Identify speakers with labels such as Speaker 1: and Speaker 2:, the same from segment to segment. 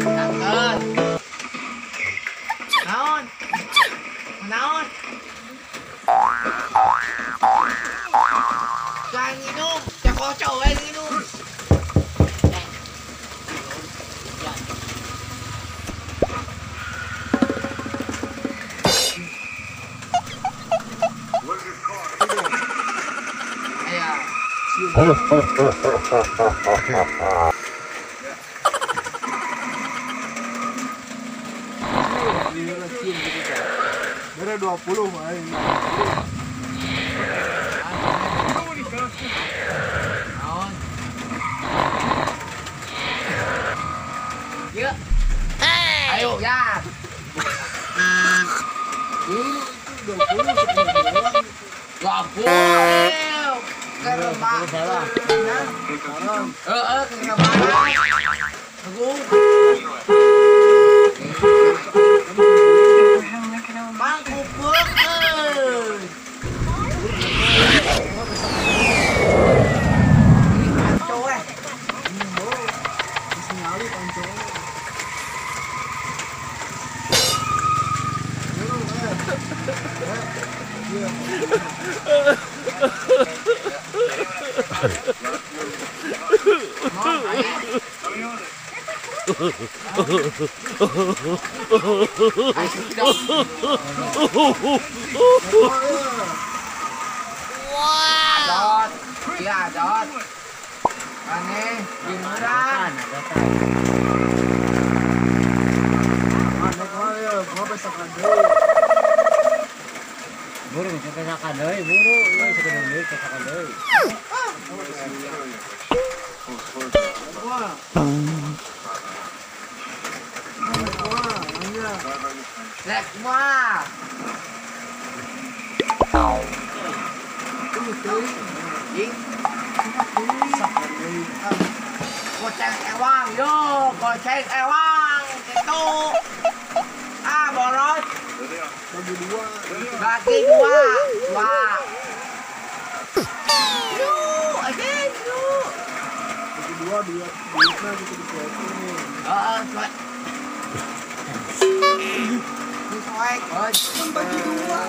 Speaker 1: Angkat. Naon? Naon? Jangan minum, jangan kocok eh minum.
Speaker 2: Bere 20 aing.
Speaker 1: Naon? Yuk. Ayo ya. 20. Wow. Iya, dot. Aneh, gimana?
Speaker 3: Buru, kesakan deui, buru. Ieu sakedeung deui, kesakan deui.
Speaker 1: Lek mah. Goceng ewang, yo, goceng ewang, gitu. Ah, boros.
Speaker 2: Bagi dua.
Speaker 1: Bagi dua. Dua. Yo, aja yo.
Speaker 2: Bagi dua, dua. Duitnya gitu dicuekin.
Speaker 1: Heeh, cuek. Dicuek.
Speaker 2: Kan bagi dua.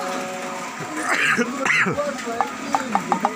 Speaker 2: Dua cuekin.